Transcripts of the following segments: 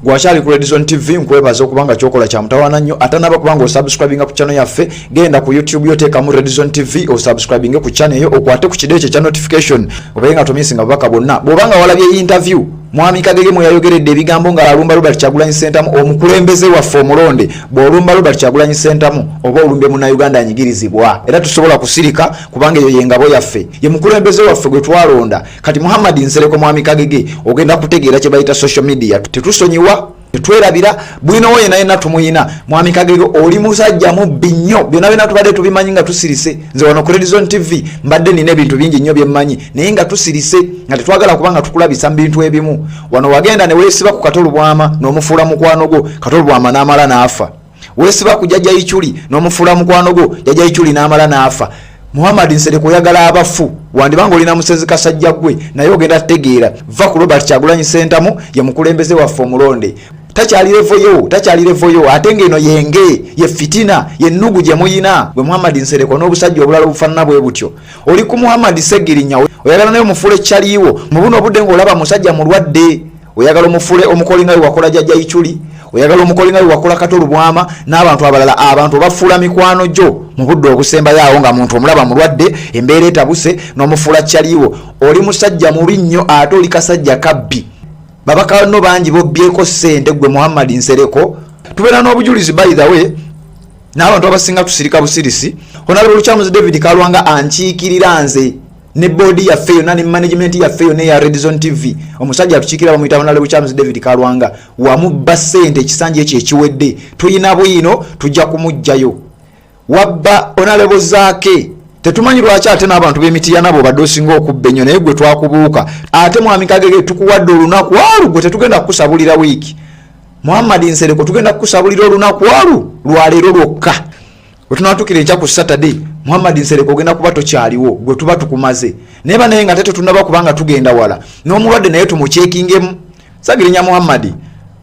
Gwakyali ku Redizone TV, nkwebaza okuba nga kyokola kya mutawaana nnyo. Atanaba kubanga osubscribinga ku channel yaffe, genda ku YouTube yo, teekamu Redizone TV, osubscribinge ku channel eyo, okwate ku kide ekyo ekya notification, obeere nga tomisinga bubaka bwonna. Bw'oba nga walabye interview Mwami Kagege mwe yayogeredde ebigambo nga alumba Robert Kyagulanyi Ssentamu, omukulembeze waffe omulonde, bw'olumba Robert Kyagulanyi Ssentamu oba olumbye Munnayuganda anyigirizibwa, era tusobola kusirika kubanga eyo y'engabo yaffe, ye mukulembeze waffe gwe twalonda. Kati Muhammad Nsereko, Mwami Kagege, ogenda kutegeera kye bayita social media. Tetusonyiwa, tetwerabira bwinowo yena yena tumuyina. Mwami Kagege, oli musajja mubbi nnyo. Byonna byonna tubadde tubimanyi nga tusirise. Nze wano ku Redizone TV mbadde nina ebintu bingi nnyo byemmanyi, naye nga tusirise, nga tetwagala kuba nga tukulabisa mu bintu ebimu. Wano wagenda ne weesiba ku Kato Lubwama n'omufuula mukwano gwo, Kato Lubwama n'amala n'afa. Weesiba ku Jjajja Ichuli n'omufuula mukwano gwo, Jjajja Ichuli n'amala n'afa. Muhammad Nsereko, oyagala abafu, wandibanga olina musezi kasajja gwe, naye ogenda tutegeera. Va ku Robert Kyagulanyi Ssentamu, ye mukulembeze waffe omulonde. Takyali level yo, takyali level yo. Ate ng'eno yenge ye fitina yennugu gye muyina gwe Muhammad Nsereko n'obusajja obulala obufaanana bwe butyo. Oli ku Muhammad Segirinya, oyagala naye omufuule kyaliiwo mu buno obudde ng'olaba musajja mulwadde. Oyagala omufuule omukoli nga wewakola Jjajja Ichuli, oyagala omukoli nga wewakola Kato Lubwama n'abantu abalala. Abantu obafuula mikwano gyo mu budde obusembayo awo nga muntu omulaba mulwadde, embeera etabuse, n'omufuula kyaliiwo. Oli musajja mubi nnyo, ate oli kasajja kabbi. Babaka no bangi bobbyeko ssente gwe Muhammad Nsereko. Tubeera n'obujulizi, by the way, n'abantu abasinga tusirika busirisi. Honorable Lukyamuzi David Kalwanga ankiikirira nze ne boodi yaffe yonna ne management yaffe yonna eya Redizone TV. Omusajja atukiikira bamuyita Honorable Lukyamuzi David Kalwanga. Wamubba ssente ekisanja ekyo ekiwedde, tulina bwino, tujja kumuggyayo. Wabba Honorable Zaake, tetumanyi lwaki. Ate n'abantu b'emitiyana bo badde osinga okubba ennyo, naye gwe twakubuuka. Ate Mwami Kagege, tukuwadde olunaku alu gwe tetugenda kukusabulira wiiki. Muhammad Nsereko, tugenda kukusabulira olunaku alu lwaleero lwokka. Wetunatukira enkya ku Saturday, Muhammad Nsereko ogenda kuba tokyaliwo, gwe tuba tukumaze. Naye banaye nga tetetunaba kubanga tugenda wala n'omulwadde, naye tumukyekingemu. Sagirinya Muhammadi,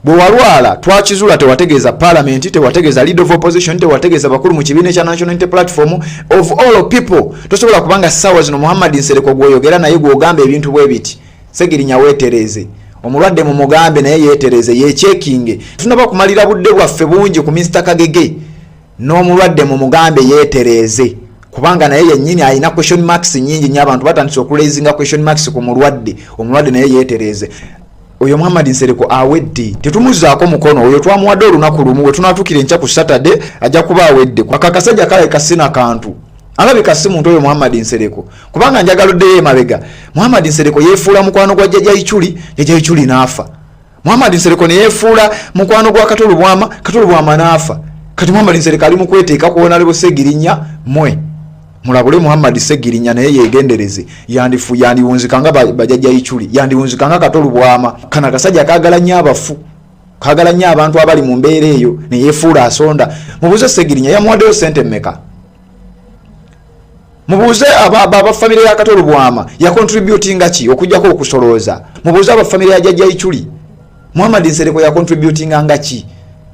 bwe walwala twakizuula tewategeeza Parliament, tewategeeza leader of opposition, tewategeeza bakulu mu kibiina ekya National Unity Platform. Of all people, tosobola kubanga ssaawa zino Muhammadi Nsereko gw'oyogera naye gw'ogamba ebintu bwe biti. Segirinya, weetereeze. Omulwadde mumugambe naye yeetereeze, yekyekinge. Tunaba kumalira budde bwaffe bungi ku Mr Kagege. N'omulwadde mumugambe yeetereeze, kubanga naye yennyini alina question marks nyingi nnyo. Abantu batandise okuraisinga question marks ku mulwadde. Omulwadde naye yeetereeze. Oyo Muhammad Nsereko awedde, tetumuzzaako mukono. Oyo twamuwadde olunaku lumu. We tunaatuukira enkya ku Saturday ajja kuba awedde. Aka kasajja kalabika sina kantu, alabika si muntu oyo Muhammad Nsereko, kubanga njagala oddeyo emabega. Muhammad Nsereko yeefuula mukwano gwa Jjajja Ichuli, Jjajja Ichuli n'afa. Muhammad Nsereko neyeefuula mukwano gwa Kato Lubwama, Kato Lubwama n'afa. Kati Muhammad Nsereko ali mu kweteeka ku Honorable Segirinya. Mwe mulabule Muhammad Segirinya naye yegendereze, yandifu yandiwunzika nga bajjajja Ichuli, yandiwunzika nga Kato Lubwama. Kana akasajja kaagala nnyo abafu, kaagala nnyo abantu abali mu mbeera eyo, neyeefuula asonda. Mubuuze Segirinya yamuwaddeyo sente mmeka. Mubuuze abafamire ya Kato Lubwama yacontributinga ki okugjako okusolooza. Mubuuze abafamire ya Jjajja Ichuli, Muhammad Nsereko yacontributinga nga ki?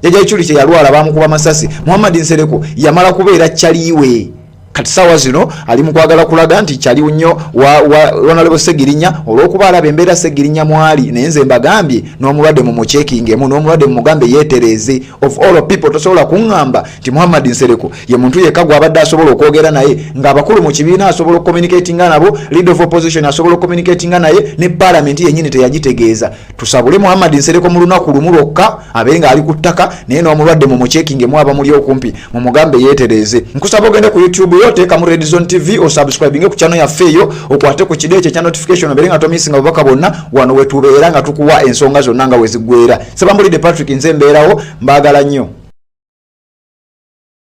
Jjajja Ichuli kyeyalwala bamukuba masasi, Muhammad Nsereko yamala kubeera kyaliwe. Kati saawa zino ali mu kwagala kulaga nti kyali nnyo wa Honorable Segirinya, olw'okuba alaba embeera Segirinya mwali. Naye nze mbagambye, n'omulwadde mumukyekingemu, n'omulwadde mumugambe yeetereeze. Of all people, tosobola kuŋŋamba nti Muhammad Nsereko ye muntu yekka gw'abadde asobola okwogera naye ng'abakulu mu kibiina asobola okucommunicatinga nabo, leader of opposition asobola okucommunicatinga naye, ne Parliament yennyini teyagitegeeza. Tusabule Muhammad Nsereko mu lunaku lumu lwokka abeere ng'ali ku ttaka, naye n'omulwadde mumukyekingemu, abamuli okumpi mumugambe yeetereeze. Nkusaba ogende ku YouTube yo, teekamu Redzone TV, osubscribinge ku channel yaffe eyo, okwate ku kide ekyo ekya notification, obeere nga tomisinga bubaka bwonna. Wano wetubeera nga tukuwa ensonga zonna nga weziggwera. Sebambulidde Patrick, nze mbeerawo. Mbaagala nnyo.